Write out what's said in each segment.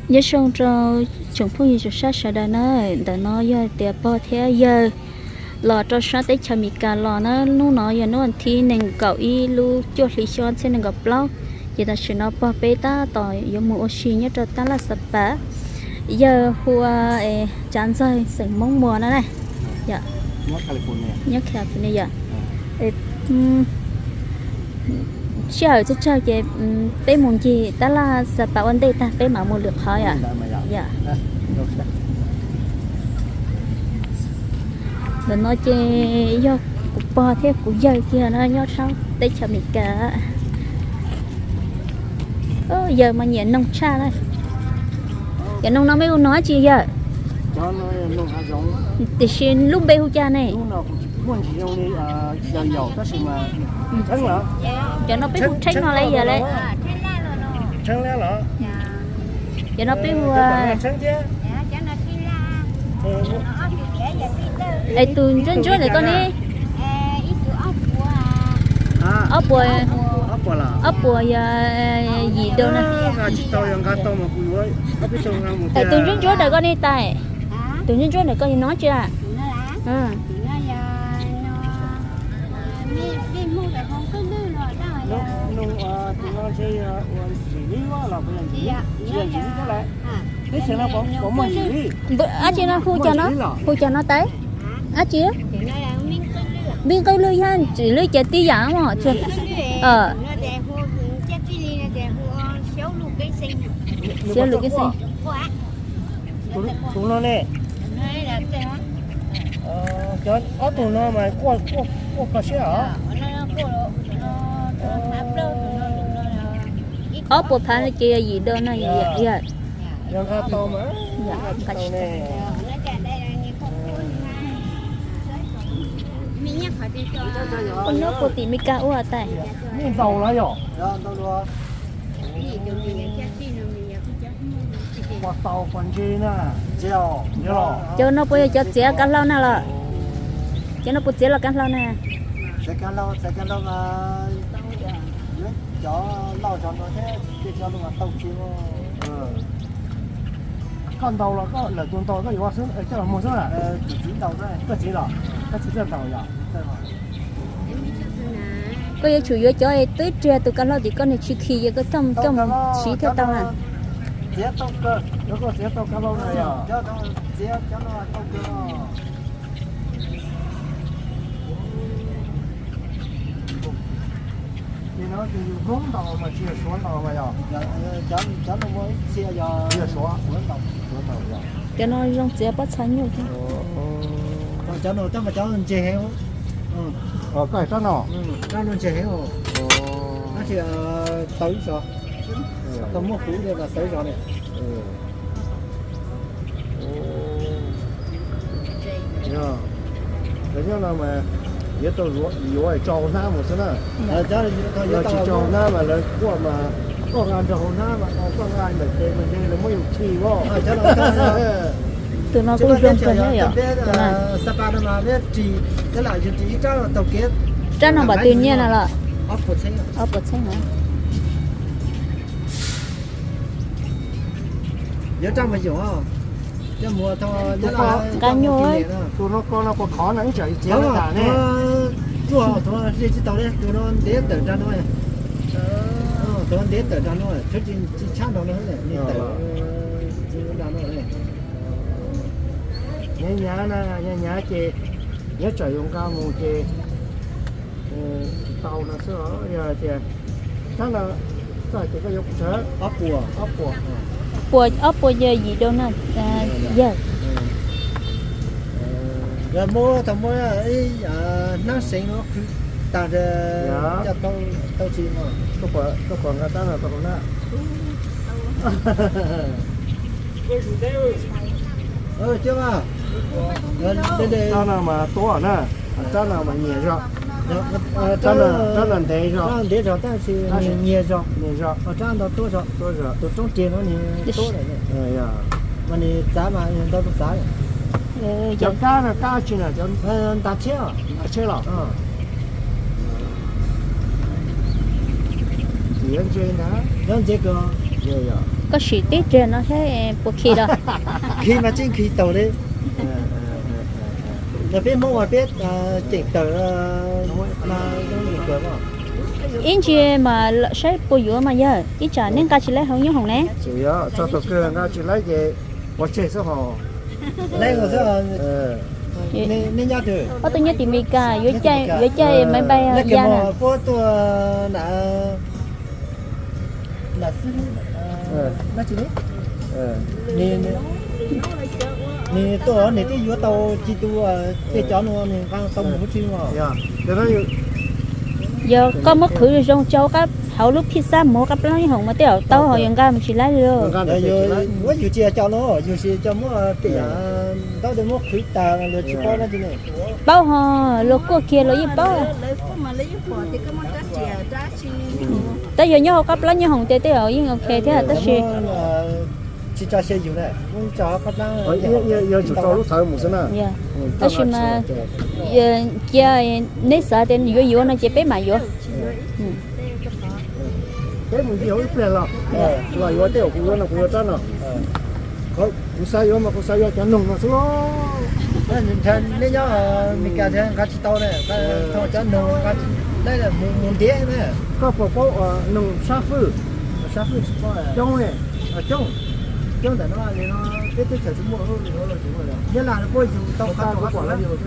Nyob zoo rau tsoom phooj ywg tsoom saib sawv daws na, ntawm no yog tias pog thiab yawg los rau sab teb chaws Amelikas los na, hnub no yog hnub thib nees nkaum ib lub cuaj hli xyoo txhiab nees nkaum plaub, ces tam sim no pog peb tab tom yuav mus ua si nyob rau tab laj Xa Pas. Yawg hu ua Tsav Ntxawg xeem Hmoob Muas no na. Nyob California yom. Sij hawm tsawg tsawg ces peb mus ncig tab laj Xa Pas ua ntej tag peb mam mus lwm qhov yom. Ntawm no ces yog kuv pog thiab kuv yawg kiag na nyob sab teb chaws Amelikas. Yawg mas nyiam noog tshaj na. Cov noog no mej hu noog dab tsi yawg? Tiam sis lub npe hu cas ne? Cov no peb hu tsheb no las yog le. Cov no peb hu, es tus ntsuab ntsuab ntawm koj ne? Ob puas, ob puas yog yim dau na. Es tus ntsuab ntsuab ntawm koj ne tais? Tus ntsuab ntsuab ntawm koj yog noog tsi a? Dab tsi no hu cas no, hu cas no tais? Dab tsi? Npib nqwj lwj yog tsis lwj ces tib yam mas. Xiav lus keeb xeeb. Tus no ne? Cov ob tug no mas quaj kho siab os. Ob puas phav no ces yog yim dau no yog. Yog nqa tau mas. Nqa tsis tau ne. Koj nyob puag tim Meskas ua tais? Ntaus los yog? Puas tau puas ntse na? Cov no puas yog cov txiav kab hlau na los? Cov no puas txiav los kab hlau na? Koj ntaus los koj lawm tus ntaus koj yuav xwb, coj los muag xwb na? Koj txiv los, koj txiv txawj ntaus yog? Koj yuav tsum yuav cov twb riag tus kab hlau tim koj nws tsis khi ces koj coj mus siv thiaj tau na. Koj txiav tau kab hlau na yog? Ces no ces yus Hmoob ntaus mas tsis yog Suav ntaus mas yog? Tsis yog Suav. Cov no zoo txiav pob txha nyuj thiab. Cov no tab mas cov ntse heev. Koj hais rab no, rab no ntse heev. Tab sis tau ib zog, tau muaj kuv li mas tau ib zog ne. Lawv nyob no mas yuav tau yuav tso hauv hnab mus xwb na. Yog tsis tso hauv hnab mas lawv quaj mas koj nqa nrog hauv hnab mas koj nqa ntawm tes mas ntshe lawv muab yus khi os. Tus no kuj zoo kawg thiab yom. Rab no npaum twg nyiaj no los? Ob puas txheeb na. Nqa nyuj. Tus no ko no puas khov no ib tsam txiav no tas ne? Tuaj tus no tsis tau li, tus no ntev tawm nrag no. Tus no ntev tawm nrag no, tsis tshab nrag no, ntev tawm nrag no. Nyav nyav na, nyav nyav ces nyob tsam yuav nqa mus ces tsis tau no xwb os. Yog tias rab no, koj hais tias koj yuav ob puas, ob puas, ob puas yog yim dau na yawg. Yog muab tau muab ib hnab seev no khwv tag coj tau tsis? Koj puas nqa rab no tau hauv hnab? Rab no mas tuab na, rab no mas nyias zog. Rab no ntev zog, ntev zog tab sis nyias zog, nyias zog. Rab no tuab zog, tuab zog. Tus roob ris no nws tuab lawm. Mas nws txav mas ntau tus txav. Cov kab no kab tsi na? Ntav tsheb, ntav tsheb los? Txiav ntse ntag. Nyob ntse kawg. Yog, yog. Koj sim tib rig no saib puas khi los. Khi mas tsis khi tau li. Yog peb Hmoob mas peb ceem tawm ib ntsis mas saib puas yuav mas yog ib tsam nej nqa tsis laib hauv nyob hoom ne. Txog thaum kawg nqa tsis laib ces pov tseg xwb hos. Ob tug nyob tim Meskas yuav caij maiv npais ya na. Nws tuaj nws twb yuav tau ci tu tej cov no nws nqa tau mus huv tsi os. Yog koj muab qhwv zoo tso hauv lub phij xab mus hauv qab plab nyob hoom mas tej zaum tau ho yus nqa mus tsis laib li. Yus tsis yog cov no, yus tsis cov muab tej yam ntawd muab qhwv tas los tsis paub dab tsi ne. Paub ho, luag kuaj kiag los yeej paub. Tab yog nyob hauv qab plab nyob hoom ces tej zaum yeej ok thiab tab sis tsis tso se yus na. Tab sis mas cia neb xav tias yuav yuav no ces peb mam yuav. Peb mus ncig hauv ib pliag los, los yuav tej uas kuv yuav no kuv yuav rab no. Kuv xav yuav mas kuv xav yuav cov noog no xwb. Nej nyob Meskas nqa tsis tau na, thaum cov noog nqa tsis laib mus ntiav na. Koj puas paub noog sab fwj? Coob ne, coob, coob ntawm no li no peb teb chaws tsis muaj. Nyab Laj puab yug tau qhov tau kuv pom lawv yug,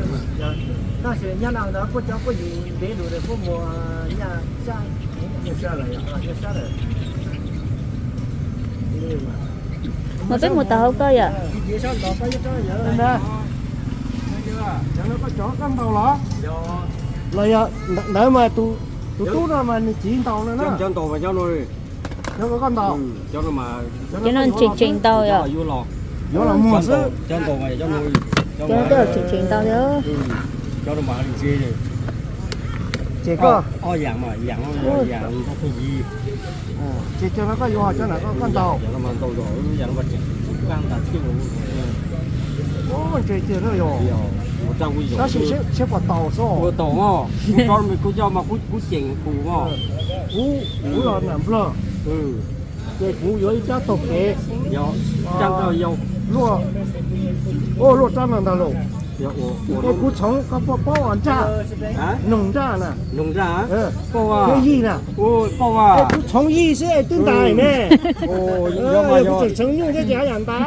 tab sis Nyab Laj ntawd puab cov puab yug ntev lug puab mus nyaj sab lawm. Mas peb mus tom hauv koj yom. Cov no koj cov koj ntaus los? Los yog ntawd mas tus tub no mas nws txiv ntaus no na. Cov ntaus mas cov no. Cov ko koj ntaus? Cov no tseem tseem ntaus yom? Yuav los muag xwb. Cov no tej zaum tseem tseem ntaus thiab. Cov no mas ntse. Ces koj ob yam mas yam no yam ntau phooj ywg. Ces cov no koj yuav, cov no koj ntaus. Cov no mas ntaus zog, yam no mas tseem kab tas thiab. Ntse tiag na yog. Tab sis seb puas taus xwb. Puas taus os, kuv coj mas kuv ceem kuv os. Kuv los nam nplog. Ces kuv yuav ib rab taug kev. Luaj, luaj rab no ntag lauj. Kuv txhoov koj puas paub nraj, noog nraj na. Yog yij na. Kuv txhoov yij xwb es twb ntais ne. Kuv tseem txhoov nyuj thiab ces haj yam ntais.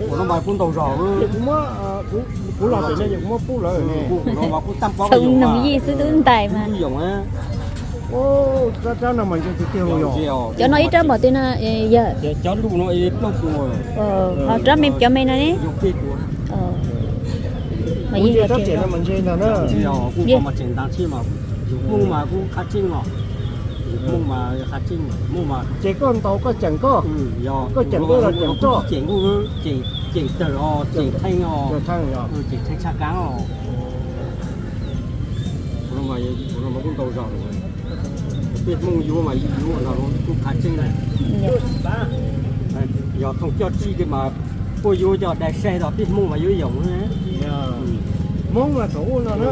Kuv los pem no ces kuv muab pub lawm ne. Txhoov noog yij xwb twb ntais mas. Rab no mas ntse tiag tiag los yog. Cov no ib rab npaum twg no yog? Cov luj no plaub puas. Ho rab me cov me no ne? Mas yog rab riam no mas ntse ntag na. Kuj mas tseem ntas thiab mas, yus Hmoob mas kuj qhab tseeb os. Yus Hmoob mas qhab tseeb, Hmoob mas. Ces koj ntaus koj ceem koj, koj ceem koj los ceem koj. Ceem kuj ceem tawg os, ceem theej os, ceem theej tshaj kab os. Kuv no mas kuj ntau zog, peb Hmoob yuav mas yuav no kuj qhab tseeb na. Yog thooj coj tsij tiag mas puab yuav coj dai saib los peb Hmoob mas yuav yoom. Hmoob mas thaum ub no na,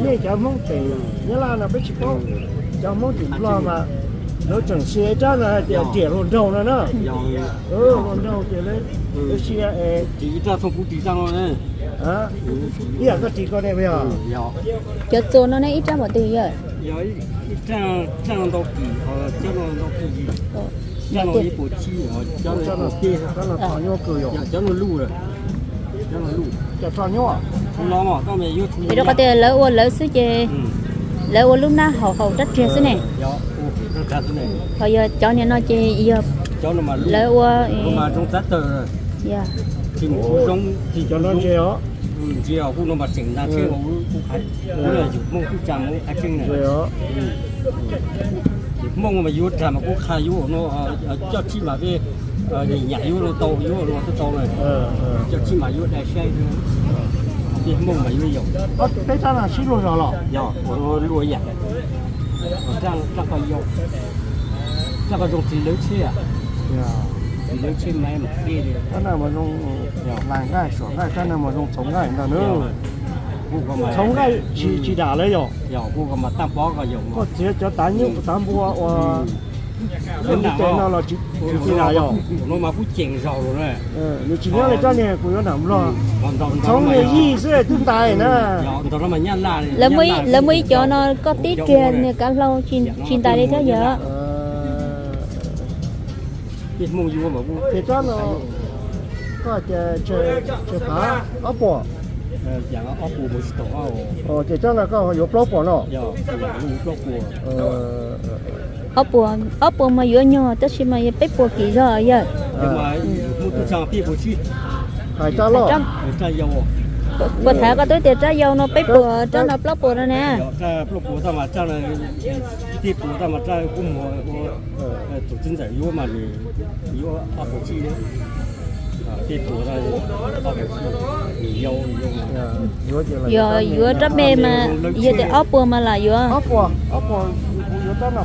nej cov Hmoob tseem Nyab Laj no peb tsis paub, cov Hmoob tseem Nplog mas lawv tseem sia ib rab no hais tias riam hluas nraug no na. Hluas nraug ces lawv sia es ib rab thooj kuv ris rab no. Ib yam koj ris koj ne puas yog? Cov txuas no ne ib rab npaum twg yog? Ib rab ntau kis, cov no ntau kis, cov no ib puas tsib, cov no ib puas peb, cov no luj, cov no luj. Rau qhov tias lawv ua lawv xwb ces lawv ua lub hnab haum haum rab riam xwb ne. Ho yog cov niag no ces yog lawv ua ntse os. Yus Hmoob mas yuav rag mas kuv qha yuav no, coj tsib mas peb nyam yuav no tau, yuav no twb tau na. Coj tsib mas yuav dai saib, peb Hmoob mas yuav yoom. Peb rab no sib luag zog los? Yog, luag ib yam. Rab koj yau, rab koj zoo txiv lawv tsheb, txiv lawv tsheb mas peb li. Lais nqaij suam nqaij rab no mas zoo txhoov nqaij ntag na. Txhoov nqaij tsis dam lawm yog? Yog, kuv ko mas tab pob ko yog. Koj txiav cov tav nyuj tav npua uas Nws tsis nyob li rab niag kuv yuav nram Nplog, txhob niag yij xwb twb ntais na. Lawv muaj ib cov no koj tib riag niag kav hlau tsis ntais li thiab yog. Ces rab no koj tias tsawg phav? Ob puas. Ces rab no koj yuav plaub puas no. Ob puas, ob puas mas yuav nyuag tab sis mas yog peb puas kim zog yawg. Hais rab loj. Puas thaum koj twb tias rab yau no peb puas, rab no plaub puas no na. Tej puas tab mas rab kuj muag tus txiv ntxawm yuav mas nws yuav ob puas tsib. Tej puas tab ob puas tsib, nws yau, nws yau. Yog yuav rab me mas yog tias ob puas mas lam yuav. Ob puas, ob puas kuv yuav rab no.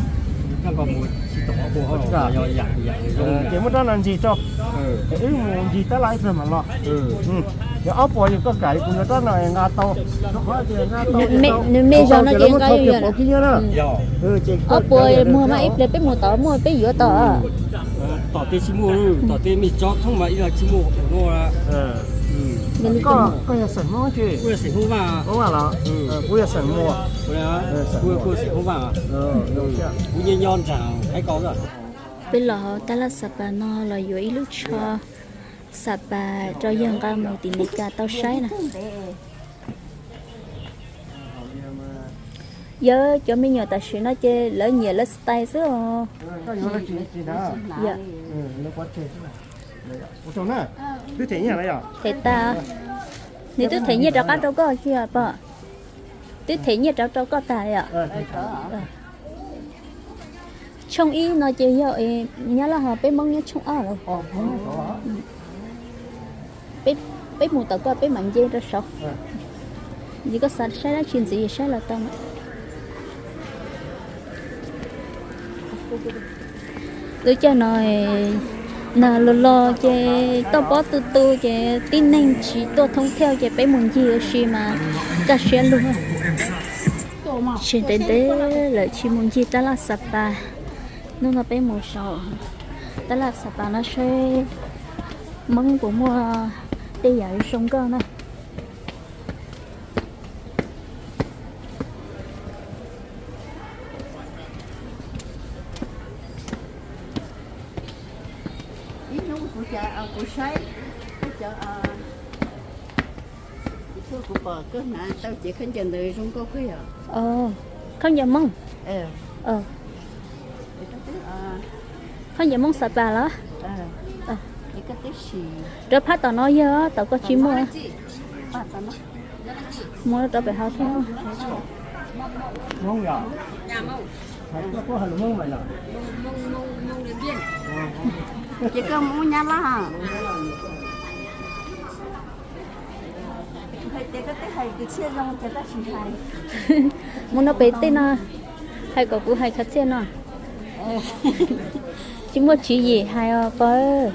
Ces muab rab no ncig rau, wb mus ncig tab laj ib pliag mam los. Yog ob puas yog koj kam kuv yuav rab no nqa tau. Nws me zog no ces nqa yuav na. Ob puas muag mas ib pliag peb mus tod muaj peb yuav tod. Tom tej tsis muaj, tom tej me tsob thoob mas ib leeg tsis muaj. Koj yog xeem Hmoob tsis? Kuv yog xeem Hmoob Vaj los? Kuv yog xeem Muas. Kuv yog xeem Hmoob Vaj. Kuv nyob nyob nram Thaib Kaus. Peb los hauv tab laj Xas Pas no los yuav ib lub tsho Xas Pas rau yawg nqa mus tim Meskas tau saib na. Yog cov me nyuam tam sim no ces lawv nyiam lawv style xwb os. Them tas, nws twb them nyiaj rov qab rau koj tsis pom? Twb them nyiaj rov rau koj tas yom? Tshooj ib no ces yog Nyab Laj, ho peb Hmoob nyob tshooj ob lawm. Peb mus tom koj peb mam nce rau saud. Yog koj xav saib dab tsi ntxiv saib los tau. Lub caij no nag los los ces toj pob tu tu ces tib neeg tsis tuaj thoob thiaj ces peb mus ncig ua si mas kaj siab lug. Tseg ntev ntev lawm tsis mus ncig tab laj Xas Pas. Hnub no peb mus saum tab laj Xas Pas no saib Hmoob puas muaj tej yam zoo nkauj na. Ib hnub kuv saib koj cov, kuv pom koj hnav tau cev khaub ncaws ntawd zoo nkauj kawg yom. Khaub ncaws Hmoob. Khaub ncaws Hmoob Xas Pas los? Rov phab tom no yog tom koj tsis muaj. Mus rau pem hauv thiab. Ces koj Hmoob Nyab Laj. Mus no pem tej no, hais kom kuv hais khov txiaj no. Tsis muaj tswv yim hais os pog.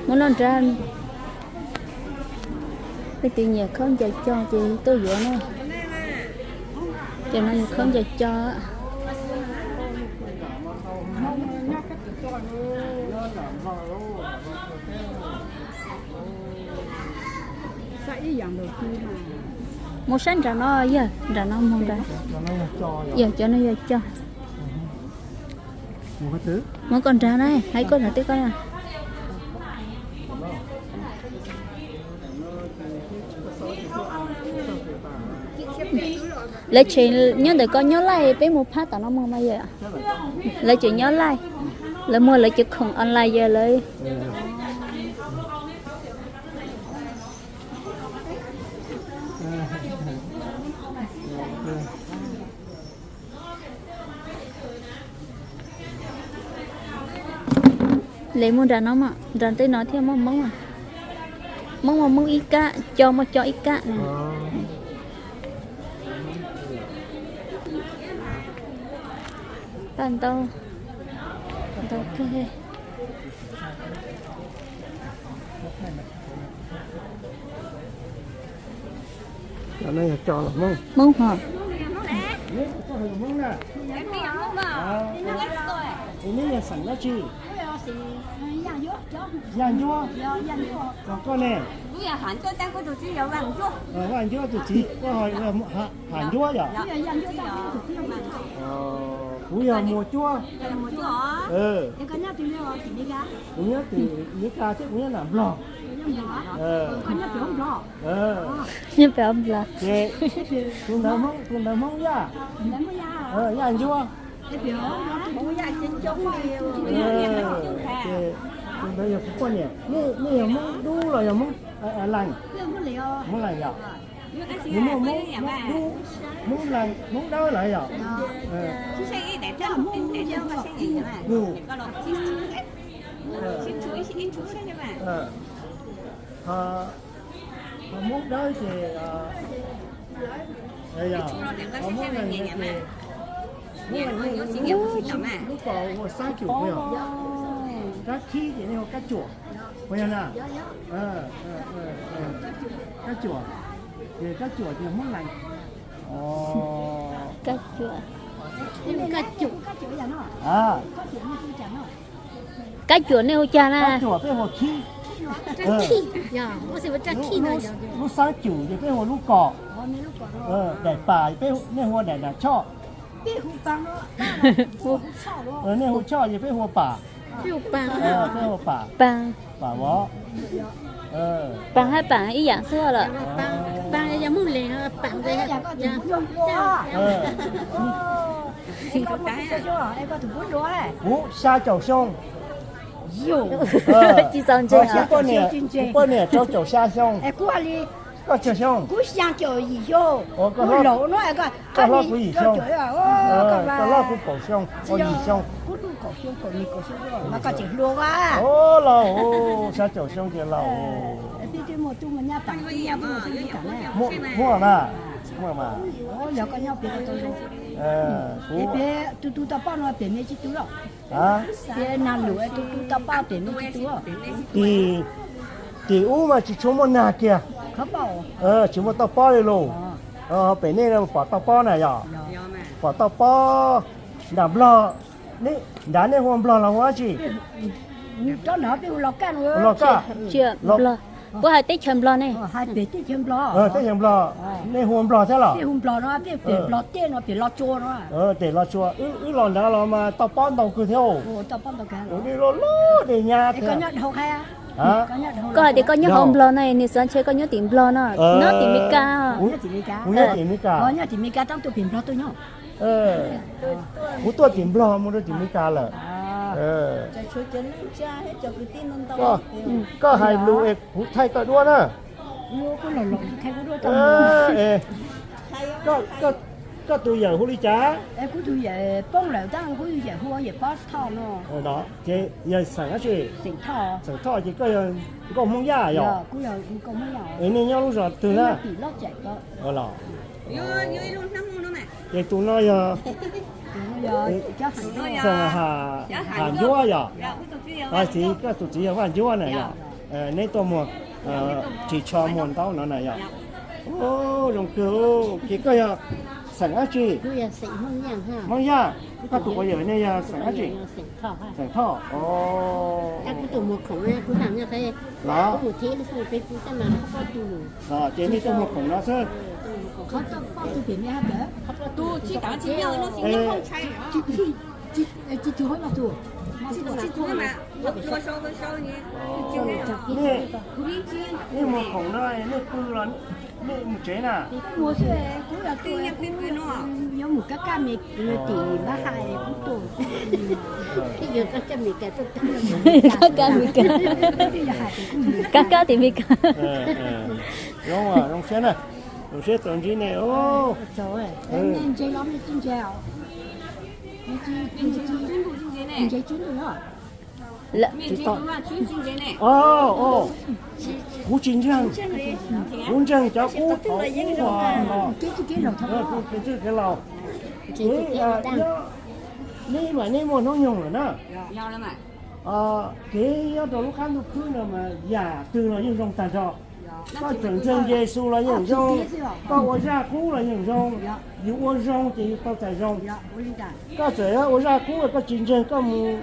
Mus no nrad, leej twg nyiam khaub ncaws co ces tuaj yuav na. Cov no yog khaub ncaws co. Mus sab nram no, yog nram no mus nrad. Yog cov no yog co. Mus koj nrad na, hais koj nrad twb koj na. Lawv tseem nyob ntawm ko nyob laij, peb mus phab tom no mus mas yog. Lawv tseem nyob laij, lawv muag lawv cov khoom online yog lawv. Lawv mus nram no, nram tej no thiaj muaj Hmoob. Hmoob muaj Hmoob ib kab, co muaj co ib kab. Paj ntau, ntau kawg. Cov no yog cov los Hmoob. Hmoob hos. Neb yog Hmoob na? Neb yog xeem dab tsi? Yaj Ncuab. Koj ne? Vaj Ncuab tus txiv, koj Ham Ncuab yom? Kuv yog Muas Cuab. Kuv nyob tim Meskas thiab kuv nyob nram Nplog. Nyob pem Nplog. Ces tus ntawd Hmoob, tus ntawd Hmoob Yaj. Yaj Ncuab. Ces tus ntawd yog kuv poj niam. Nej yog Hmoob Dub los yog Hmoob Lees? Hmoob Lees yom. Nws muaj Hmoob Dub, Hmoob Lees, Hmoob Dawb lawm yom. Hmoob Dawb ces, Hmoob Lees ces, Hmoob Lees lub ko hu ua Xab Cum yom. Kab Khib ces nej hu ua Kab Cuam. Puas yog na? Kab Cuam, ces Kab Cuam ces Hmoob Lees. Kab Cuam. Kab Cuam nej hu cas na? Kab Cuam peb hu Khib. Lub Xab Cum ces peb hu lub ko. Daim Pam nej hu ua daim Nam Tshoj. Nej hu Tshoj ces peb hu ua Pam. Peb hu Pam. Pam. Pam vov. Pam hab Pam ib yam xwb lawm. Kuv xya caum xyoo. Tsis txaus ntseeg. Kuv poj niam rau caum xya xyoo. Koj tsawg xyoo? Koj hlob kuv yim xyoo. Koj hlob kuv kaum xyoo, yim xyoo. Los, xya caum xyoo ces laus. Muaj mas, muaj mas. Tim, tim ub mas tsis tshua muaj nag kiag. Tsis muaj toj pob li los. Pem nej pom toj pob na yom? Pom toj pob. Nram Nplog, nrad nej hu ua Nplog los hu dab tsi? Los Kaj. Puab hais teb chaws Nplog ne. Teb chaws Nplog, nej hu ua Nplog thiab los? Pem Los Tsuas, wb los nrad los mas toj pob ntau kawg thiab. Ua dej loj loj dej nyab thiab. Koj hais tias koj nyob hauv Nplog no, nws xav ntshe koj nyob tim Nplog no, nyob tim Meskas. Kuv nyob tim Meskas. Kuv tuaj tim Nplog mus rau tim Meskas lawm. Koj hais lus es kuv thaij koj duab na. Koj tus yawm hu li cas? Ces yawg xeem dab tsi? Xeem Thoj ces koj yog nkauj Hmoob Yaj yom? Es nej nyob lub zos twg na? Los, ces tus no yog xeem Ham Ncuab yom? Txiv, koj tus txiv yog Vaj Ncuab na yom? Neb tuaj muag ris tsho muag ntaub no na yom? Zoo kawg. Ces koj yog xeem dab tsi? Hmoob Yaj. Koj tus quav yawm nej yog xeem dab tsi? Xeem Thoj. Los, ces nej tuaj muag khoom no xwb. Nej, nej muag khoom no nej pw los nej mus tsev na? Kuv mus xwb, kuv yuav mus kab kab me tim npab hais kuv tuaj. Kab kab Meskas. Kab kab tim Meskas. Zoo, zoo siab na, zoo siab tau ntsib nej. Kuv tsis ntseeg, kuv ntseeg cov kub thaum ub, kev txwj kev laus. Neb mas neb muaj hnub nyoog lawm na. Kev nyob rau lub qab ntuj khwb no mas yam twg los yeej zoo tag nrho. Koj tseem ntseeg Yexus los yeej zoo, koj ua zaj qub los yeej zoo, yus ua zoo ces yus tau txais zoo. Koj txawm ua zaj qub koj tsis ntseeg, koj mus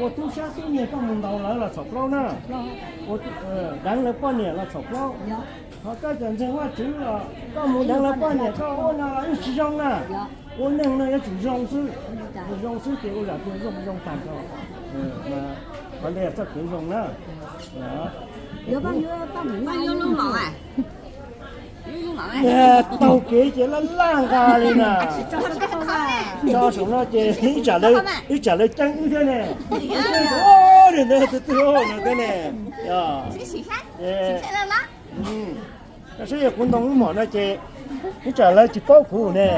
ua tub sab tub nyiag, koj mus ntaus lawv los txhaum plaub na, deev lawv poj niam los txhaum plaub. Ho koj tseem ntseeg Vajtswv los koj mus deev lawv poj niam, koj ua no los yeej tsis zoo na. Ua neeg no yuav tsum zoo xwb, zoo xwb ces ua zam tias zoo zoo tag nrho. Qhov ntawd yog txoj kev zoo na. Taug kev ces laj laj nqa li na. Tso saum no ces ib tsam lawv ceeb wb thiab ne. Tus twg no thiab ne. Koj saib yog kuv ntoo lub mom no ces ib tsam lawv tsis paub kuv ne.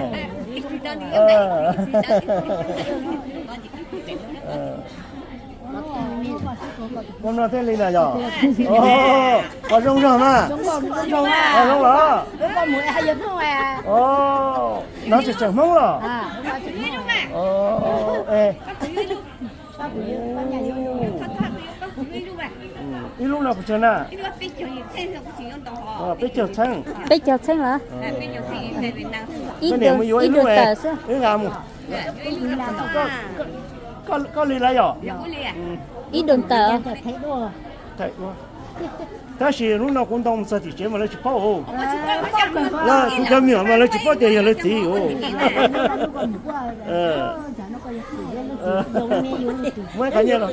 Ua no thiaj li na yog. Qhov zoo zog na. Qhov zoo los. No tseem tseem Hmoob los. Ib lub no kuv tsawg na? Peb caug txheej. Peb caug txheej los? Ib dua tawm xwb. Koj li lawm yog? Ib dua tawm. Tab sis hnub no kuv ntoo mus txog tim tsev mas lawv tsis paub. Kuv cov me nyuam mas lawv tsis paub tias yog lawv txiv. Muab qhov nyiaj los.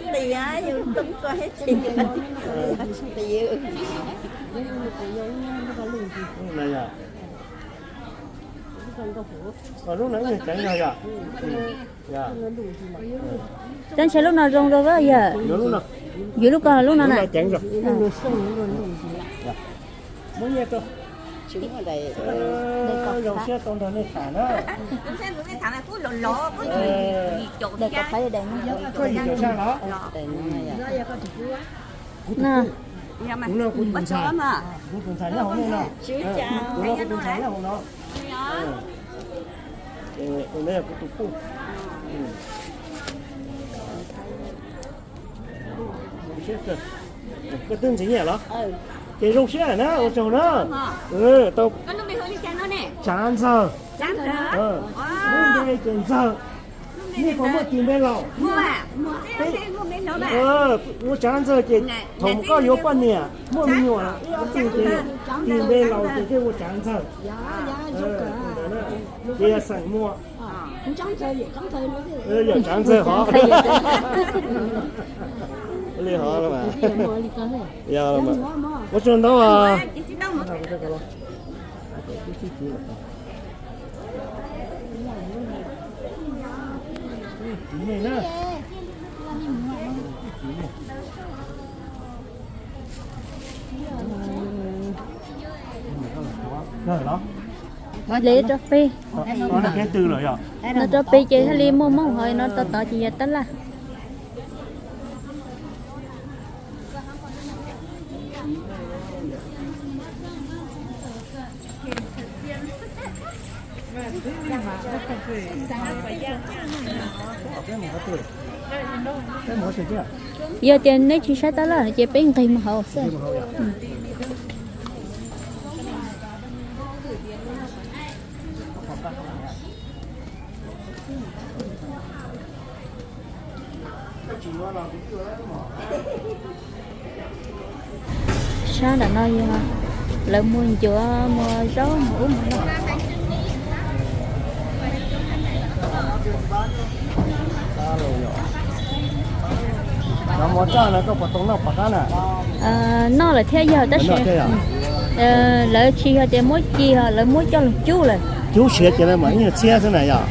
Lub no ceev yog. Tab sis lub no zoo rau yog. Yuav lub ko, lub no na. Muab nyiaj rau. Zoo siab tau nrog nej tham na. Koj yim caum tshaj los? Kuv no kuv tus ntxhais, kuv tus ntxhais nyob hauv no. Kuv no kuv tus ntxhais nyob hauv no. Tus no yog kuv tus puj. Koj twb ntxiv nyiaj los? Ces zoo siab na, ua tsaug na. Tau Tsav Ntxawg. Lub npe ces Ntxawg. Nej puas muaj tis npe laus? Ua Tsav Ntxawg ces thaum koj yuav poj niam muaj me nyuam ib ob tug ces tis npe laus ces thiaj ua Tsav Ntxawg. Ces yog xeem Muas. Yog Tsav Ntxawg hov. Li hov. Ua tsaug ntau. Li rau peg. No rau peg ces thiaj li muaj Hmoob, ho no tod tod ces yog tab laj. Yog tias neb tsis saib tab laj ces peb nqis mus hauv xwb. Sab nram no yog lawv muag ncuav, muag zaub, muag ub muag no. Noj lawm thiab yog tab sis lawv tsis yog tias muab ci, lawv muab coj los cub lawm. Cub siav ces lawv mam ib nyuag txhiab xwb na yom.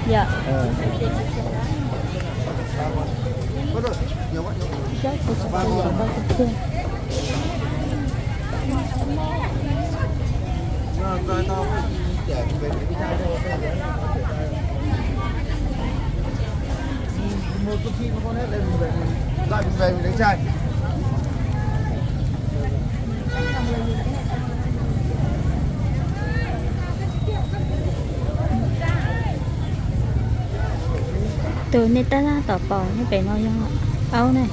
Tus nej tab tom pom nej pem no yog aub na.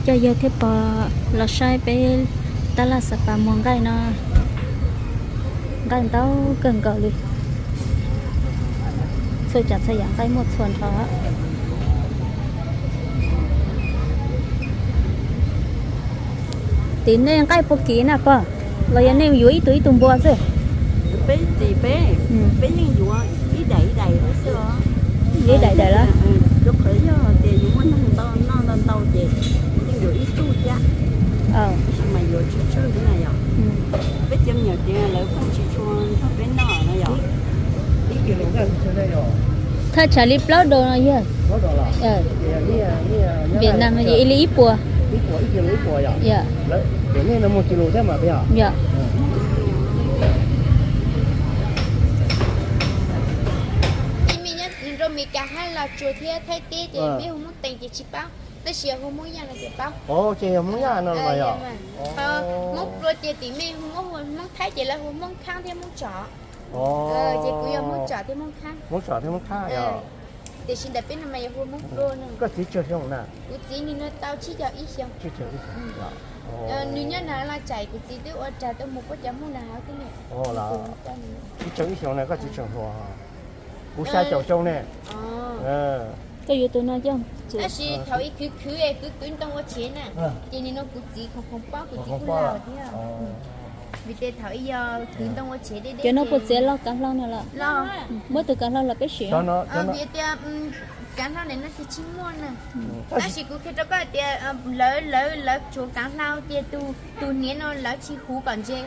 Coj yawg thiab pog los saib peb Tab laj Xa Pas muag nqaij no, nqaij ntau kawg nkaus li. Txhua tsav txhua yam nqaij muaj txhua nrho. Tim nej nqaij puag kiv na pog, los yog nej yuav ib tug ib tug npua xwb? Peb tim peb, peb yeej yuav ib daim ib daim xwb os. Ib daim daim los? Rau qhov yog tias yus muaj neeg ntau noj ntau ntau ces yeej yuav ib tug thiab, tab sis mas yuav tsawg tsawg xwb na yom. Peb cov me nyuam ces lawv pheej tsis tshua nrog peb noj no yom. Thaj tsam li plaub dos no yog. Vietnam no yog li ib puas. Yog. Nrau Meskas hab Los Tsuas thiab Thaib teb ces peb hu Hmoob Tees ces tsis paub, tab sis yog hu Hmoob Yaj no ces paub. Ces yog Hmoob Yaj no los yog? Hmoob Plua ces tim mej hu Hmoob Thaib ces lawv hu Hmoob Khaab thiab Hmoob Tsom. Ces kuv yog Hmoob Tsom thiab Hmoob Khaab. Hmoob Tsom thiab Hmoob Khaab yog. Tiam sis ntawm peb no mas yog hu Hmoob Plua no. Koj txiv tsawg xyoo na? Kuv txiv nim no tau tsib caug ib xyoo. Nws nyob na Los Tsuas, kuv txiv twb ua rag tuaj mus puab cov Hmoob na hauv teb ne. Tsib caug ib xyoo na koj txiv tseem hluas. Kuv xya caum xyoo ne. Koj yuav tus no coj. Tab sis thaum ub khwv khwv es khwv khwv ntoo ua tsev na, ces nim no kuv txiv khoom khoom paub, kuv txiv kuj laus thiab. Vim tias thaum ub yog khwv ntoo ua tsev deb deb. Cov no puas txiav loj kav hlau no los? Muab tus kav hlau los peb siv. Vim tias kav hlau ntawm no ces tsis muaj na. Tab sis kuv qhia rau koj hais tias lawv, lawv, lawv tshuav kav hlau ces tus, tus hniav no lawv tsis huv kom ntse.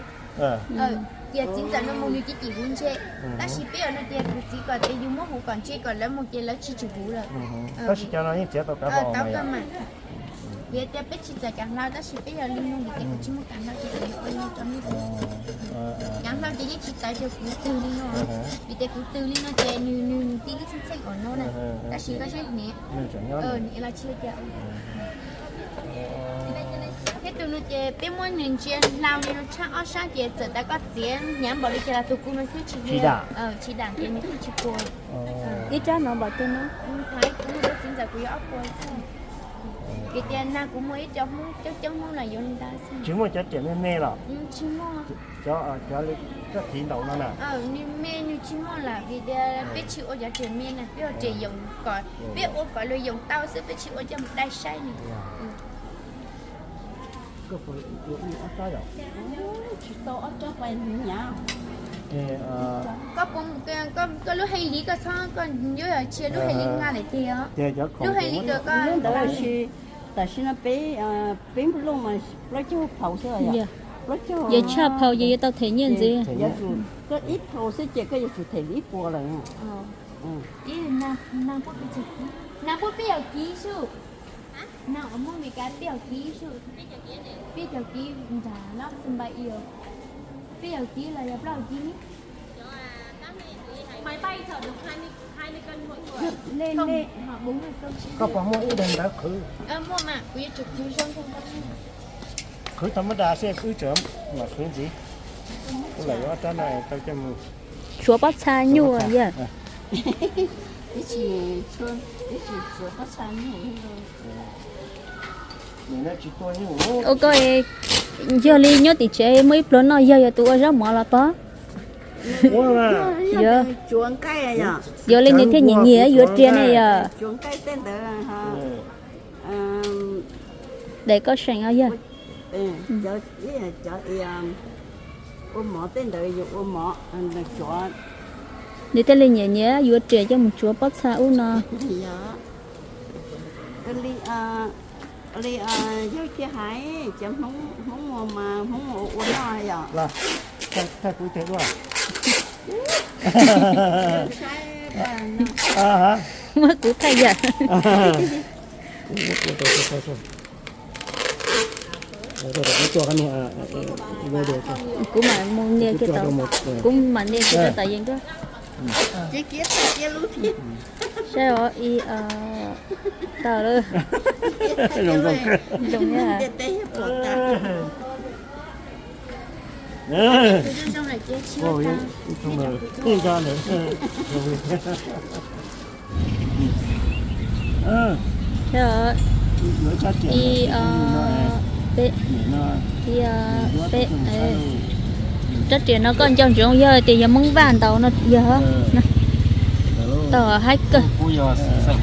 Ces txiv ntxawm no mus nws cim cim huv ntse, tab sis peb yog no ces kuv txiv kom tias yus muab huv kom ntse kom lawv mus ces lawv tsis tshua huv lawm. Tab sis cov no yeej txiav tau kav hlau mas. Vim tias peb tsis txawj kav hlau tab sis peb yog li no vim tias kuv tsis muaj kav hlau ces kuv yuav ua li no rau nej xwb. Kav hlau ces yeej tsis txawj rau kuv twg li no, vim tias kuv twg li no ces nws, nws tib lub txheej txheej os no na, tab sis koj saib hniav, nws los tsis li cas. Thiab tus no ces peb muab nws ntsia hlau li no tshaj ob sab ces txawm tas koj txiav hnyav npaum li cas los tus kuv no xwb tsis, tsis dam ces nws kuj tsis puas. Ib rab no npaum twg no? Thaum kuv muaj txiv ntxawm kuv yuav ob puas xwb. Vim tias nag kuv muaj ib co Hmoob coob coob Hmoob los yuav li ntawd xwb. Tsis muaj cov riam me me los? Tsis muaj. Cov, cov li koj txiv ntaus no na? Nws me nws tsis muaj lawm vim tias peb tsis ua cov riam me na, peb ua riam yoos kom, peb ua kom luag yoos tau xwb, peb tsis ua coj mus dai saib li. Koj puas ua ob rab yom? Tsis tau ob rab pais hnyav. Koj puas, koj lub hais li koj txhob, koj yuav yog tsis lub hais li nqa lawm tiag. Lub hais li koj, lub ntawd tam sim no peb, peb nplooj mas plaub caug phaus xwb. Plaub caug, yog tshaj phaus ces yuav tau them nyiaj ntxiv. Koj ib phaus xwb ces koj yuav tsum them ib puas lawm. Nag puab peb caug kib sub. Nag uas muaj Meskas peb caug kib sub. Peb caug kib nrag no xwb npa ib, peb caug kib los yog plaub caug kib ne? Koj puas muaj ib daim ntawv qhwv? Muaj mas, kuv yuav tsum qhwv zoo zoo. Qhwv tau muab da xwb wb tseem mam qhwv ntxiv. Kuv lam yuav ob rab no tau coj mus tshuav pob txha nyuj yog. Ua koj, yog li nyob tim tsev muaj ib pluag noj yawg yog tus ua zaub mov los pog? Yog li nws thiaj nyiam nyiam yuav riam ne yog. Daim koj seem os yog. Nws thiaj li nyiam nyiam yuav riam coj mus tsuav pob txha ub no. Li yawg thiaj hais, cov Hmoob, Hmoob ua mas Hmoob ua noj yom. Muab kuv thaij yam. Kuv mam mus nias kiag tau, kuv mam nias kiag rau tom yees nruab. Saib os, i, tau lawm. Zoo, zoo. I, Peb, peb, rab riam no koj nco ntsoov yog tias yog Hmoob Vaj ntaus no yog. Tau haib kawg. Tseem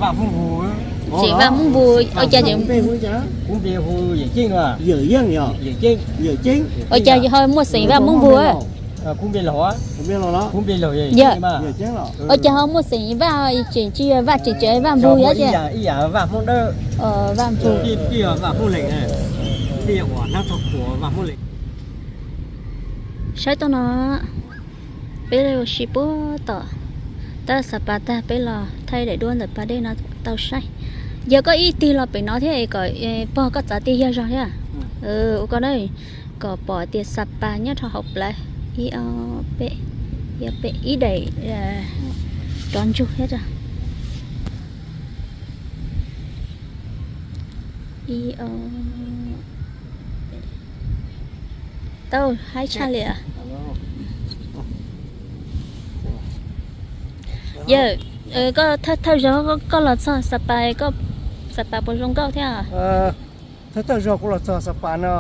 Vaj Hmoob Vus, ua cas ua cas ho muaj xeem Vaj Hmoob Vus? Yog, ua cas ho muaj xeem Vaj tseem tsis yog Vaj tseem tseem Vaj Vus yog tias Vaj Vus. Saib tau no, peb ua si puag tom tab Xa Pas tag peb los thaij daim duab ntawm pas dej no tau saib. Yog koj ib tig los pem no thiab kom pog koj txav tig yog zog thiab. Ua koj na, kom pom tias Xa Pas nyob rau hauv plawv. Ib, ob, peb, ib, peb, ib daim rov ntsug thiab. Ib, ob, tau haib tshaj li. Yog koj thawj thawj zaug koj los txog Xa Pas, Xa Pas puas zoo nkauj thiab? Thawj thawj zaug kuv los txog Xa Pas no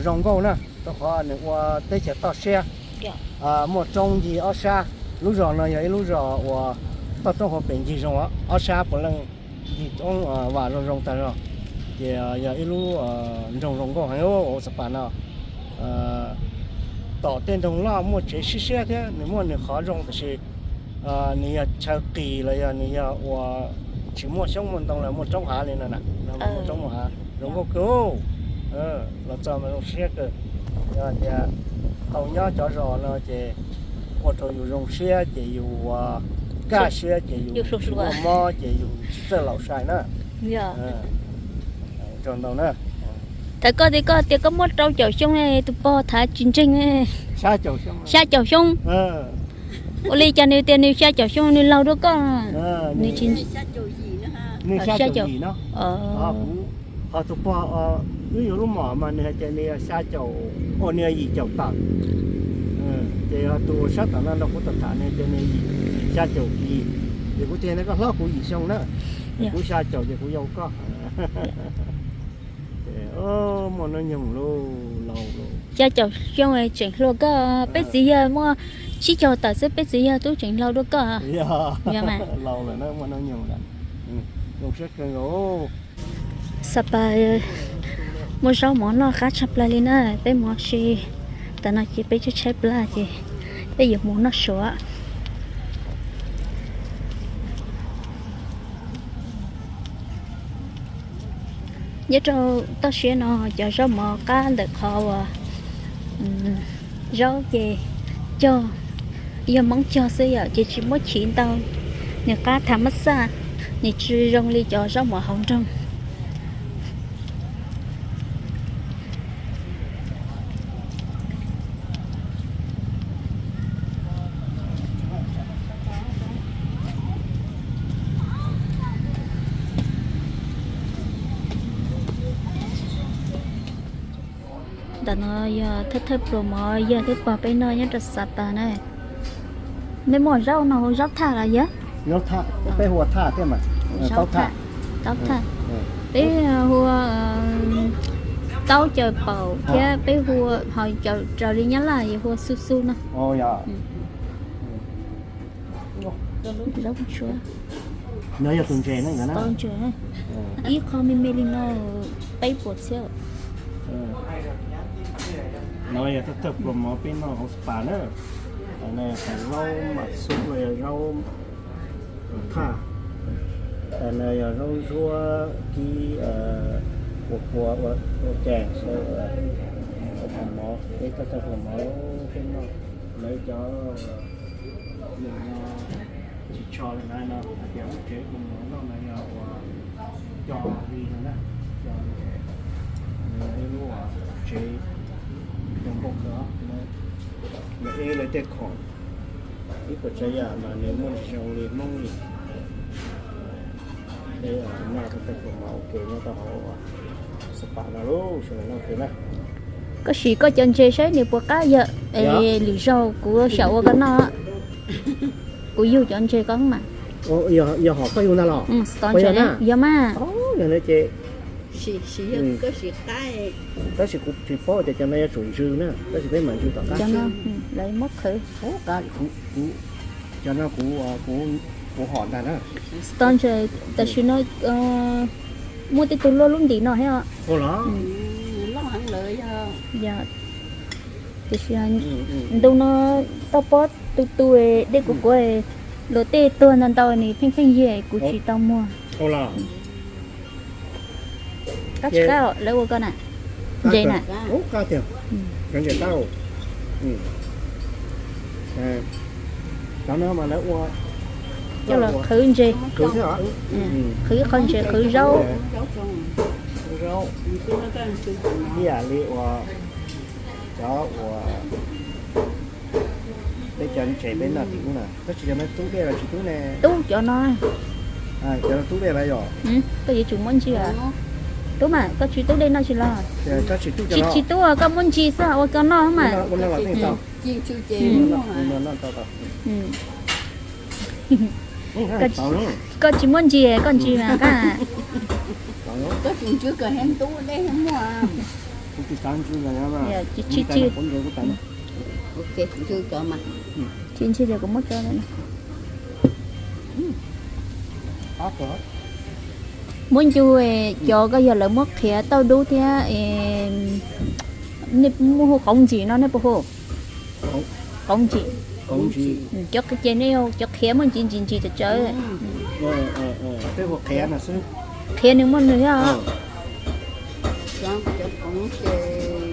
zoo nkauj na, rau qhov nws ua teb chaws toj siab, muaj roob ncig ob sab. Lub zos no yog ib lub zos uas toj roob hauv pes ncig zoo, ob sab puav leej ncig roob, vam zoo zoo tag zog. Ces yog ib lub nroog zoo nkauj heev, Xa Pas no. Tom tej nroog loj muaj tsev siab siab thiab nws muaj nws qhov zoo, tab sis nws yog chaw qis los yog nws yog uas tsis muaj xyoob muaj ntoo los muaj roob hav li no na, muaj roob muaj hav zoo nkauj kawg. Los txog mas zoo siab kawg. Yog tias tau nyob cov zos no ces ua rau yus zoo siab ces yus kaj siab ces yus tsis muaj mob ces yus tsis txawj laus sai na. Txog ntau na. Thaum koj tias koj tias koj muaj rau caum xyoo, tus pog thav tsis ntseeg. Xya caum xyoo. Ua li cas nws tias nws xya caum xyoo nws laug dua koj? Nws tsis, nws xya caum yim no. Ho tus pog wb yuav lub mom mas nws hais tias nws xya caum, nws yim caum tawm. Ces yog tus sab tom no nrog kuv tham tham nws tias nws xya caum yim. Ces kuv tias nws koj hlob kuv yim xyoo na. Kuv xya caum ces kuv yau koj. Muaj hnub nyoog lauj, laus lauj. Xya caum xyoo tseem hluas koj, peb txiv yawg muaj tsib caug tawm xwb peb txiv yawg twb tseem laug dua koj. Yog mas. Laus lawm na, muaj hnub nyoog lawm. Zoo siab kawg nkaus. Xa Pas muaj zaub mov noj qab tshaj plaws li na, peb mus si. Tam no ces peb tshaib tshaib plab ces peb yuav mus noj su. Nyob rau toj siab no cov zaub mov qab ntawm qhov uas zaub ces cog, yog Hmoob cog xwb yom, ces tsis muab chiv ntau, nws qab tham mab xaj, nws tsis zoo li cov zaub mov hauv nroog. Ntawm no yog thawj thawj pluas mov yawg thiab pog peb noj nyob rau Xa Pas na. Mej muaj zaub no hu zaub thaj los yog? Zaub thaj, peb hu ua thaj thiab mas. Taub thaj. Peb hu ua taub caws paum thiab peb hu ua, ho raws li Nyab Laj yog hu ua xu xu no. Zaub ntses na, ib qho me me li no peb puas txhiab. No yog thawj thawj pluas mov peb noj hauv Xa Pas na. Zaub mam xub los yog zaub thaj. No yog zaub ntsuab kib ua kua ua cas, pluas mov, peb thawj thawj pluas mov peb noj. Lawv cov tsis tso li na no hais tias lub tsev pluas mov noj no yog ua co li no na, co li, ib lub tsev zoo nkauj kawg. Lawv ib lawv tej khoom, ib puas tsav yam mas nws muaj zoo li Hmoob li. Peb noj thawj thawj pluas mov ua ke nyob rau hauv Xa Pas no lauj, sawv daws noj ua ke na. Koj sim koj cov ntses saib nws puas qab yog, lwm zaug kuv xyaum ua koj noj. Kuv yug cov ntses koj mas. Yog hom koj yug ntag los? Yog mas. Yog na ces, tab sis kuv tsis paub tias cov no yuav tsum ntsw na, tab sis peb mam ntsw tom qab. Lawv muab qhwv. Cov no kuv, kuv hom ntag na. Tam sim no muaj tej tug luaj lub ntim no thiab os. Tiam sis ntu no toj pob tu tu, dej kuv kuav, luag tej tuag ntau ntau nws pheej pheej yig kuv tsis tau muag. Qab tsis qab lawv ua koj na? Ntses na. Cov no mas lawv ua coj los qhwv ntses, qhwv ib qho ntses qhwv zaub. Zaub ib yam li uas cov uas peb cov ntses peb noj tim ub na, tab sis cov no tub dej los tsis tub ne? Tub cov no. Cov no tub dej los yog? Koj yuav tsum muab ntsis. Tub mas koj tsis tub dej noj tsis los? Tsis tub, koj muab ntsis xwb ua koj noj mas. Koj tsis muab ntsis, koj ntsis mas qab. Tsis ntsis, kuv muab tso. Muab ncu, cov ko yog lawv muab qhiav tauj dub thiab. Nej muab hu qauv ntsim no nej puas hu? Qauv ntsim. Cov ces nej cov qhiav muaj ntsis ntsis ntsis tsawv tsawv. Qhiav nws muaj nws thiab. Cov qauv ces